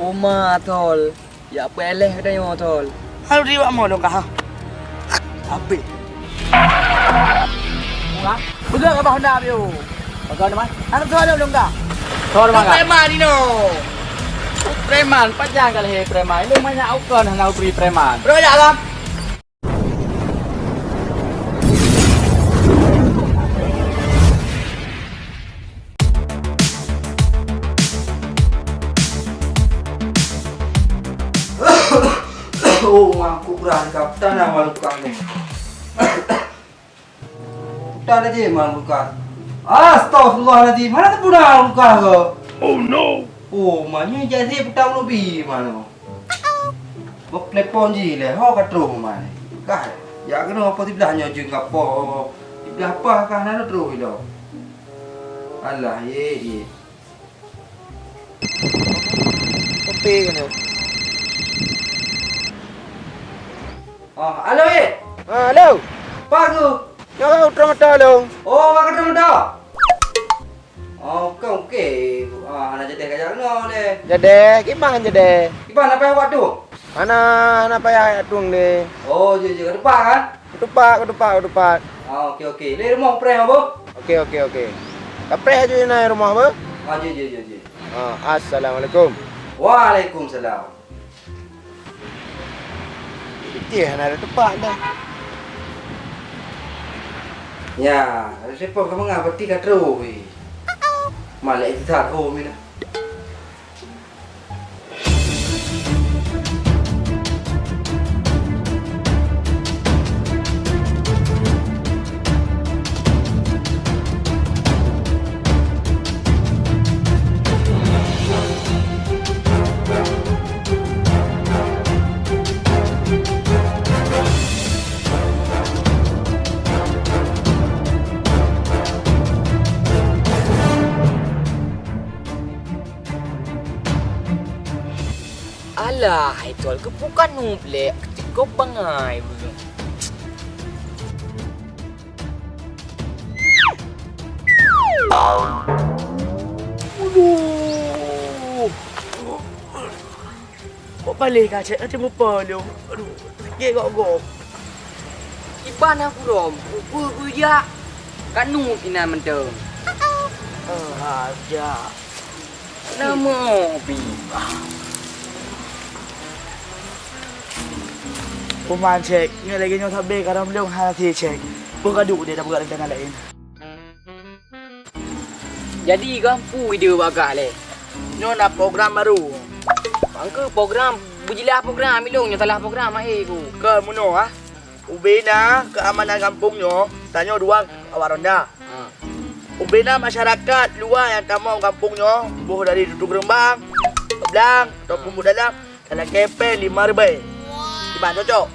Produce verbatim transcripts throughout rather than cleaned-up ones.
Oma Tol, ya peuleh geutanyoe Tol. Hal riwak mo dong kah? Habis. Wah, beugah ka bah honda biu. Bagai nama? Anak tua dong kah? Tol mangga. Preman inoe. Preman, pajan ka lheueh preman. Ilong banyak ukon hana ubri preman. Bro, ya lah. Oh, mangkuk beurangkap tanah maluka ni. Puta dah je maluka. Astagfirullahaladzim, mana tu puta maluka ke? Oh no. Oh, manya jadi puta lebih mana? Bok telepon ji lé, ho ka troh mai. Kah, jak keunoe apa siblah nyoe jeuet keu apa? Siblah apa kah na troh ilong? Alah, ye, ye. Kopi keunoe. Ah, alo, ye. Ah, alo. Pak tu. Nyoe ka utroe mata lôn. Oh, ka utroe mata. Oh, bukan, okey. Ah, hana jadeh ka jak keunoe lé. Jadeh, kiban jadeh. Kiban, hana payah awak tueng? Hana, hana payah awak tueng lé. Oh, jeuet, jeuet. Ka tupat kan? Ka tupat, ka tupat, ka tupat. Ah, okey, okey. Lé rumoh preh apa? Okey, okey, okey. Ka preh aju inan rumoh apa? Ah, jeuet, jeuet, jeuet, jeuet. Ah, assalamualaikum. Waalaikumsalam. Pike hana ada teumpat dah. Nya, ada telepon ka meunga, berarti ka trok weh. Malek that, oh, mina. Alah, hai Tol, geupeu ka nueb lé, keutikop bangai ureueng. Aduh. Kok paléh ka cit, até mupa lom. Aduh, sakét gok-gok. Iban aku lom, upeue kujak. Ka nueb inan mantong. Oh, aja. Nama pi? Kuman cek, nyoe lagèe nyoe sabe karena belum hati cek. Beuh gaduh dia dah buka rencana lain. Jadi, gampui ide bagah lé. Nyoe na program baru. Bangke program, beujeulaih program, ilong nyoe salah program, akhé ku. Keu meunoe, ah. Ubena keamanan gampông nyoe, tanyoe dua awak ronda. Ha. Ubena masyarakat luwa nyang tamong gampông nyoe, boh dari Dutung Reumbang, Blang, ataupun Buet Dalam, Dalam kepeng lima ribèe. Kiban cocok?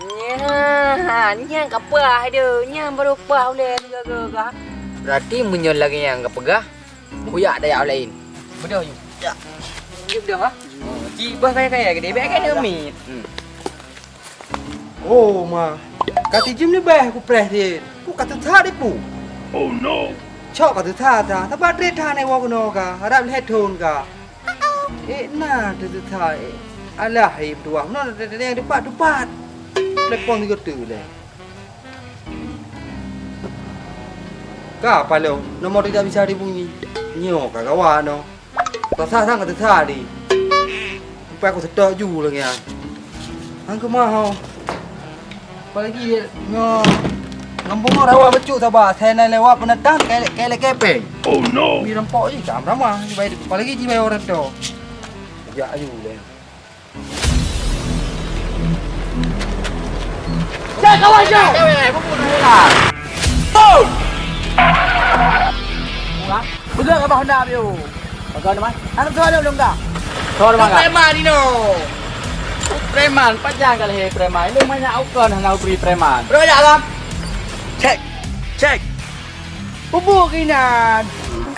Nyan, nyan ka paih deh. Nyan baru paih ulèe jaga ka. Berarti meunyoe lagèe nyang ka peugah, kuyak daya laén. Beudôh, Yu. Ya. Yu beudôh, ha? Oh, ci bah kaya-kaya gede, bèk kena mit. Hmm. Oh, ma. Ka tijim leubeh kupreh jih. Ku ka teuthat ipu. Oh, no. Cok ka teuthat, ha. Saban trép that nyoe woe keunoe ka. Harab lhèe thon ka. Eh, na teuh teuthai. Alah, hai meutuah, meunan teuh nyang tupat-tupat. Telepon sigoe teuk lé. Ka paloe, nomor tidak bisa dihubungi. Nyoe ka gawat nyoe. Teusa sang ka teusa di. Sampai aku seutôt ju lagèe nyan. Hang keumah ho. Apalagi nyoe, gampông nyoe rawa bacut saba, asai na lewat peunatang, kèlèk, kèlèk kepeng. Oh, no. Di rampok jih, tam ramah, jibai, apalagi jibai orang tu. Jak aju lé. Jak kawan, jak! Beugah ka bah honda biu. Bagai nama? Anak tua dia ulun ka. Tua mana? Preman inoe. Preman, pajan ka lheueh preman. Ilong banyak ukon hana ubri preman. Bro, jak lah. Cek. Cek. Bubuk inan.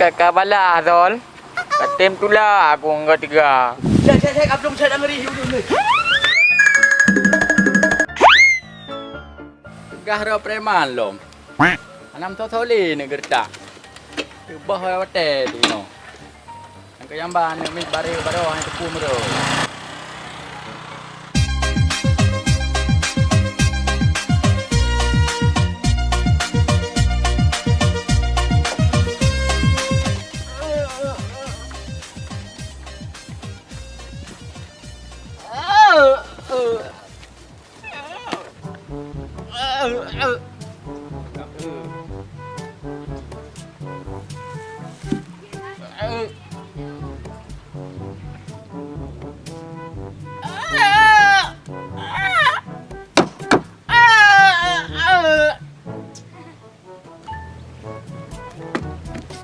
Ka, ka balah, Zol. Ka tem tula aku ngon teuga. Cek, cek, cek. Abdul cek dah ngeri. Gah ro preman lom. Anam tho thole ni gertak. Teubah watèe tu no. Nang Keu nyang ba aneuk miet barô-barô hana teupeu meurôh.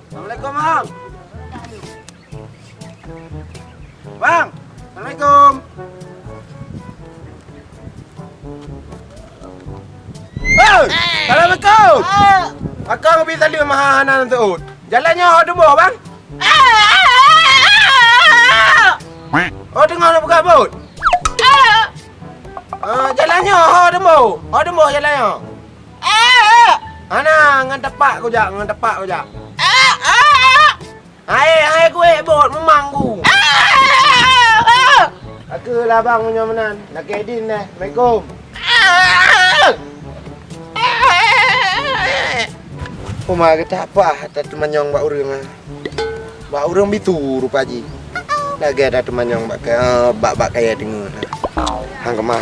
Assalamualaikum, Bang. Bang, assalamualaikum. Hei, assalamualaikum. Akang bi tadi maha hana seuôt. Jalan nyoe ho teuboh, Bang? Oh, teungoh na buka bot. Ah, jalan nyoe ho teuboh. Ho teuboh jalan nyoe. Hana, ngon tapak kujak, ngon tapak kujak. Hai, hai kuék bot, meumang ku. Aku lah bang meunyoe meunan. Lakée din deh. Assalamualaikum. Uma geutak pah tateumanyong bak ureuëng ah. Bak ureuëng bitu rupa jih. Lagée tateumanyong bak ka-, bak, bak kayée teungeut. Hang keumah.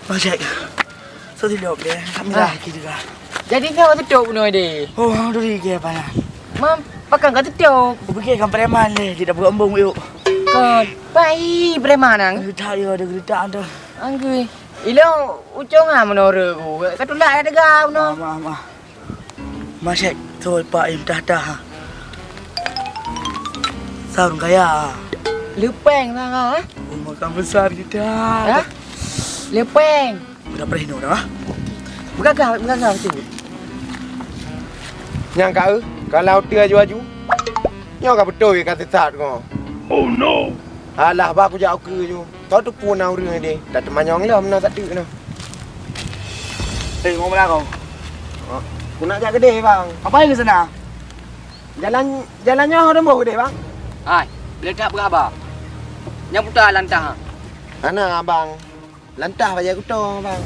Bang Syek, soe tilok deh, kami Ah. dah kira. Jadi nyoe tutup bunoe deh. Oh, hang duri ke apa ya? Mam, pakon ka tutup? Kupikir kan preman deh, tidak buka embung yuk. Kon, pai preman ang. Geretak ya, ada geretak ada. Anggui. Ilo ucong ah menara ku. Ka tulak ya tega bunoe. Mama, mama. Masyek, tu pak im dah dah. Saur kaya. Lepeng lah ha. Oh, makan besar kita. Ha? Lepeng. Udah perih dah. Begagah, begagah tu. Nyang ka eu, kalau tu aju-aju. Nyoe ka beutôi ka sisat ko. Oh no. Alah ba kujak ukeue ju. Tau teupeu na ureuëng deh. Dak teumanyong lom na sateuk na. Eh, mau mana kau? Oh, ku nak jak keudeh, bang. Apa yang ke sana? Jalan, jalan nyoe ada boh keudeh, bang. Hai, boleh tak berapa? Nyang putar lantah. Ana, abang. Lantah bajai kuto, bang.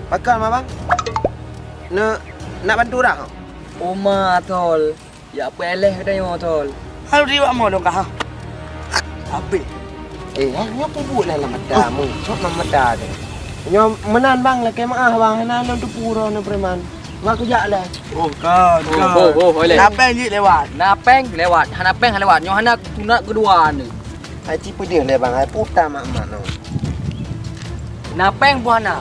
Pakon ma, bang? Nak, nak bantu dah? Oma tol. Ya apa eleh kata nyoe tol. Hal di wak mo dong kah? Habis. Eh, ha, nyoe pun buet lah lam mata mu. Sok lam mata tu. Nyoe meunan bang, lakée maah bang, hana lôn teupeu droe nyoe preman. Mak kujak lah. Oh, kan, Oh, kan. oh, oh, oleh. Napeng jih lewat. Napeng lewat. Hana peng lewat. Nyoe hana tunat kedua ni. Hai ci peudeuh lé bang, hai puta mak-mak nyoe. Napeng pun hana.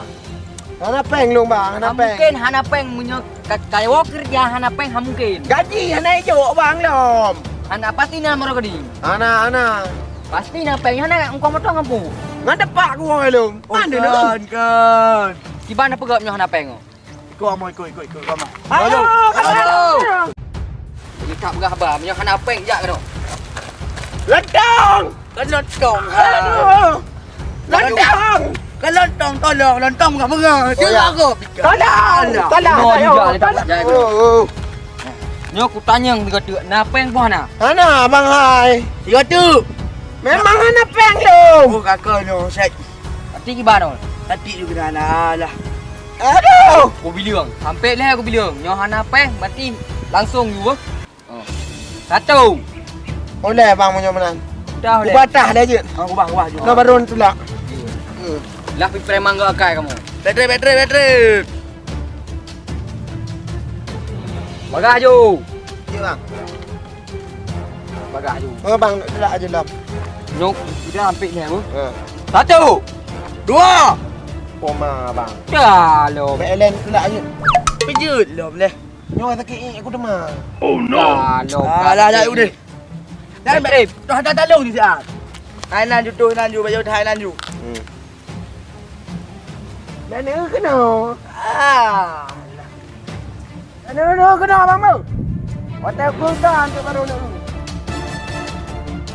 Hana peng lôn bang, hana peng. Mungkin hana peng meunyoe ka, ka woe keureuja hana peng ha mungkin. Gaji hana ijok bang lom. Hana pasti na meuroh gadi. Hana, hana. Pasti na peng, hana ungkong motong ampu. Ngan tepak ku woe lom. Oh, Mana lom? Kan, kan. Kiban na peugah nyoe hana peng. Ikut amoi, ikut, ikut, ikut amoi. Ayo, ayo. Ini tak peugah haba, meunyoe hana peng jak keunoe. Lantang! Kan lontong. Aduh. Lantang! Kan lontong, tolong, lontong bukan bunga. Oh, ya. Tolong, tolong, Alah. tolong, Mau tolong. juga, tak percaya. Oh, oh. Nyoe kutanyong sigoe teuk, na peng boh na? Hana, bang hai. Sigoe teuk. Memang hana peng lom. Oh, kakak nyoe, set. Atik kiban ol. Atik juga hana lah. Aduh. Kubileung. Sampai leh kubileung. Nyoe hana peng, berarti langsung you. Oh. Satu. Boleh bang meunyoe meunan. Dah boleh. Ubah tah dah jeuet. Oh, ubah, ubah juga. Nah, baru tulak. Iya. Hmm. Lah pi preman gak akai kamu. Baterai, baterai, baterai. Bagah ju. Ya bang. Bagah ju. Oh bang, nak tulak aja lah. Nyok, udah hampir ni aku. Ha. Satu. Dua. Poma bang. Dah lo. Belen tulak aja. Pejut lo leh. Nyoe sakét ék aku teuma. Oh no. Alah, jak udeh. Dan trip. Dah dah talong di siat. Hai nan ju tuh nan ju, bayu hai nan ju. Hmm. Dan ni kena. Ah. Dan ni kena bang tu. Watèe aku dah tu baru nak.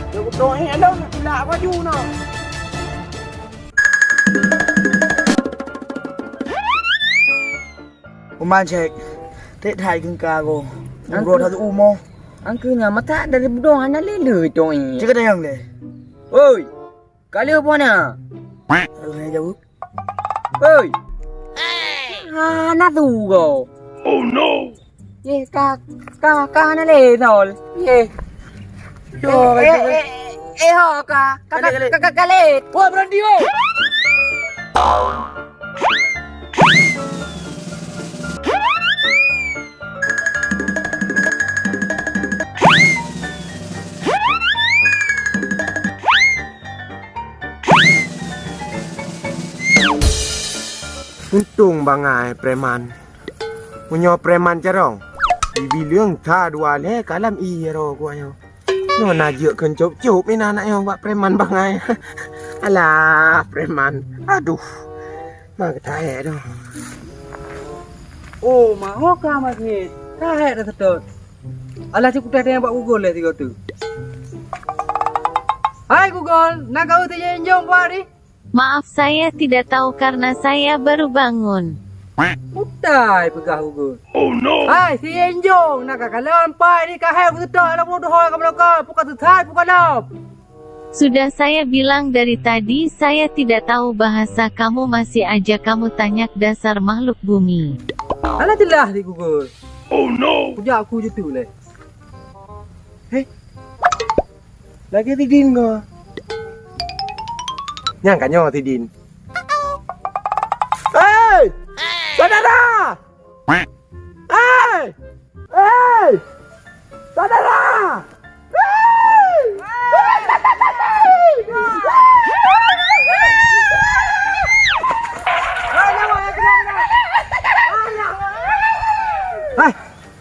Aku tu ék lo nak tulak baju nak. Uman cek. Ték that geungka goe. Angku. Uroe that umoe. Angku nyan matak dari budong hana lé-lé tong i. Cit ka tanyong lé. Oi. Ka lheueh buet na? Aduh, hai jaweueb. Oi. Hana tu goe. Oh no. Yeh, ka, ka, ka hana lé Sol. Yeh. Yo, eh, eh, eh, eh, ho, ka, ka, ka, ka, ka, ka lé. Wah, berhenti, weh. Untông bangai preman. Meunyoe preman carông, jibileueng sa dua lhèe kalam ie roe geuh nyoe. Nyoe na jeuet kheun cop-cop inan aneuk nyoe bak preman bangai. Alah, preman. Aduh. Ma geutahèe doh. Oh, ma ho ka masjid. Tahèe dah seutôt. Alah, cit kutéh tanyong bak Google lé sigoe teuk. Hai Google, na kau teuinjong buat ni? Maaf, saya tidak tahu karena saya baru bangun. Utai peugah Google. Oh no. Hai, si Enjong, na ka kalon pai ni ka hai kuseutôt lam mudoh ka meulakon, buka sesat, buka lom. Sudah saya bilang dari tadi, saya tidak tahu bahasa kamu, masih aja kamu tanya, dasar makhluk bumi. Alah jeulaih di Google. Oh no. Kujak aku je tu leh. Heh. Lagèe sidin ko. Nyang ka nyoe sidin. Hei! Syedara! Hei! Hei! Syedara! Hai,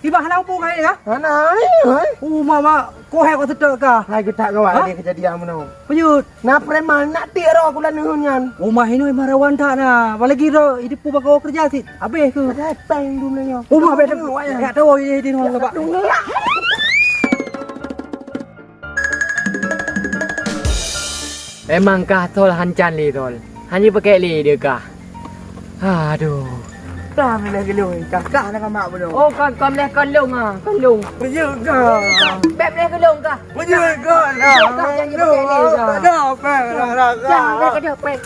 kiban hana muphom hai ka? Hana hai, hai. Oh, ma, ma, ko hai ko seutôt ka? Hai geutak gawat lé keujadian meunoe. Peue jeuet? Na preman nak tiek roh kula neuheun nyan. Uma hinoe marawan that na. Apalagi roh idipeu bak keureuja cit. Habéh keuh. Ada pèng dum lé nyoe. Uma habéh. Nyak tahu ye di nong leubak. Memang kah Tol hancan lé Tol. Hana pakèk lé dia kah. Aduh. Kah miléh geulong, kah, kah na kamak bunoe. Oh, ka, ka miléh kalong ah, kalong. Peue jeuet kah? Bèk miléh geulong kah. Peue jeuet kah? Kah janji pakèk lé kah. Ada pèng, ada. Jangan ada pèng.